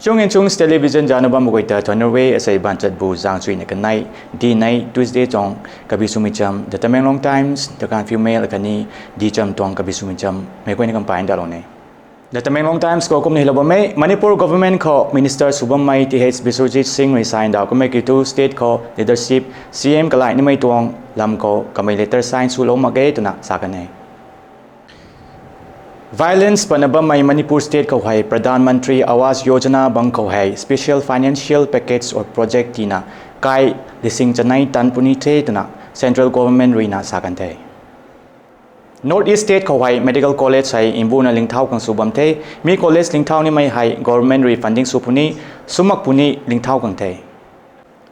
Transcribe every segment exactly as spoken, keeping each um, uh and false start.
Chung in chung television zana bam guay ta thuanc rui asei banchat bu zang chuina kanei, di nei Tuesday tuang kabi swmei cham, The Tamenglong Times, The Gaanphiu Mail khatni di cham tuang kabi swmei cham meic guayna kampai ndalou ne. The Tamenglong Times khou kumna hylou bammei, Manipur government khou minister sw bammei Th Biswajit Singh rui sa ndauh kummei kiu thu state khou leadership C M kalai nimei tuang lam khou kamei letter sign swlou mak ge twna sa kan e. Violence patna bammei Manipur state khou hei Pradhan Mantri Awas Yojana bang khou hei special financial package or project tina kai lising chanei tan puni the twna central government ruina sa kan the. North East state khou hei medical college hei mbuna lingthau khang sw bam the. Mi college lingthau nimei hei government rui funding sw puni, sw mak puni lingthau khang the.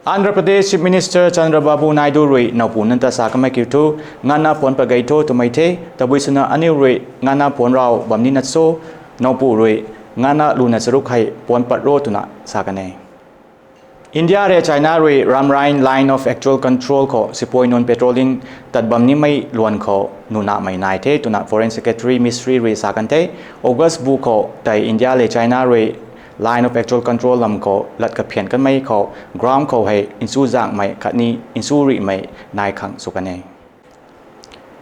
Andhra Pradesh Chief Minister Chandrababu Naidu rui nowpu nunc ta sa kamei kiu thu, nganvna puanc pat gei tho twmei the, tabui swna aniu rui nganvna puanc rau bam nina cho, nowpu rui nganvna luna charuk hei puanc pat ro twna sa kan e. India le China rui Ramrain Line of Actual Control khou sipui nunc patrolling tat bam nimei luan khou nunamei nai the twna Foreign Secretary Misri rui sa kan the. August bu khou tei India le China rui Line of Actual Control lam khou lat kaphian kanmei khou ground khou hei nsu zangmei khatni nsu rihmei nai khang sw kan e.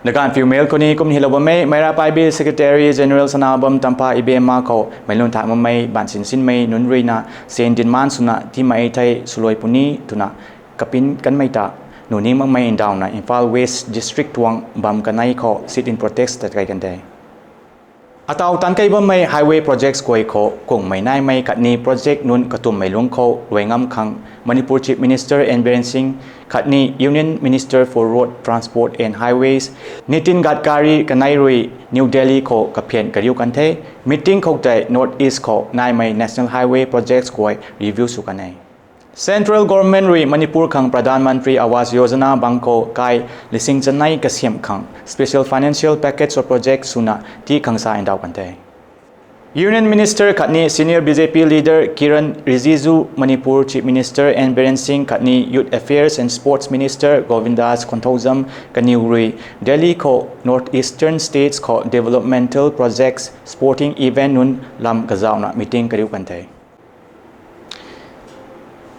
The Gaanphiu Mail khou ni kumna hylou bammei, Meira Paibi Secretary General Sanabam Tampha Ibema khou meic lun thak makmei bansin sinmei nunc ruina sen dinman swna tiimei thei swluai puni twna kapin kanmei ta nuni makmei ndauhna Imphal West District tuang bam kanei khou sit-in protest tat kai kan the. Ataw taanc kei bammei highway projects guay khou kungmei naimei khatni project nunc katumhmei lungc khou luai ngam khang Manipur Chief Minister N Biren Singh khatni Union Minister for Road Transport and Highways Nitin Gadkari kanei rui New Delhi khou kaphian kariu kan the. Meeting khou tei North East khou naimei National Highway projects guay review sw kan e. Central Government rui Manipur khang Pradhan Mantri Awas Yojana bang khou kai lising chanei kasiamh khang special financial package of project swna ti khang sa ndauh kan the. Union Minister khatni Senior B J P Leader Kiren Rijiju, Manipur Chief Minister N Biren Singh khatni Youth Affairs and Sports Minister Govindas Konthoujam kaniw rui Delhi khou North Eastern States khou developmental projects, sporting event nunc lam kazauhna meeting kariu kan the.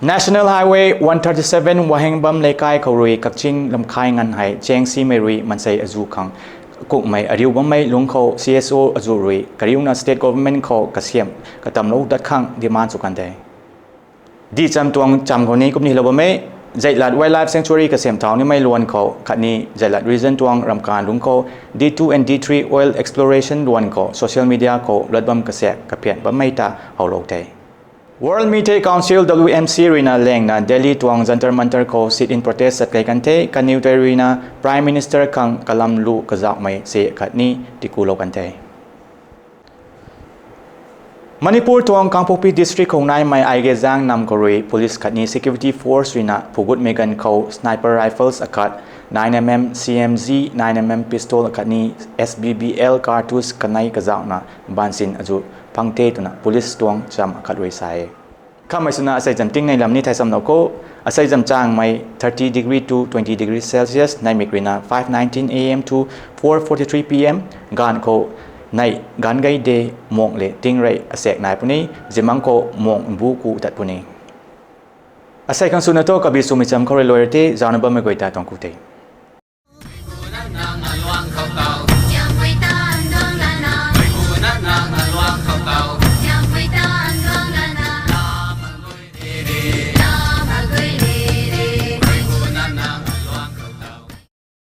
National Highway one thirty-seven Wahengbam Leikai khou rui Kakching Lamkhai nganv hei cheng simei rui mansei azu khang kukmei ariu bammei lungc khou C S O azu rui kariuna state government khou kasiamh katamlou dat khang demand sw kan the. Dihcham tuang cham khou ni kumna hylou bammei, Zeihlat Wildlife Sanctuary kasiamh thau nimei luan khou khatni Zeihlat Region tuang ramkan lungc khou D two and D three oil exploration luan khou social media khou lat bam kasaek kaphian bammei ta howlou the. World Meitei Council, W M C ruina langna Delhi tuang Jantar Mantar khou sit-in protest chat kei kan the. Kaniw tei ruina Prime Minister khang kalam lu kazauhmei se khatni tikulou kan the. Manipur tuang Kangpokpi District khou naimei Aige Zang nam khou rui police khatni security force ruina phugutmei ganv khou sniper rifles akhat, nine M M C M G, nine M M pistol akhatni S B B L cartridge kanei kazauhna bansin azu phang the twna police tuang cham akhat rui sa e. Khamei swna asei zam tingnei lam ni thai samlou khou, asei zam changmei thirty degree to twenty degree Celsius, neihmik ruina five nineteen A M to four forty-three P M, gaanv khou neih gaanv gei de, mung le tingrey asaek nai puni, zimang khou mung mbu ku tat puni. Asei khang swna thu kabi swmei cham khou rui luai te, zaucna bammei guay ta tuang ku te.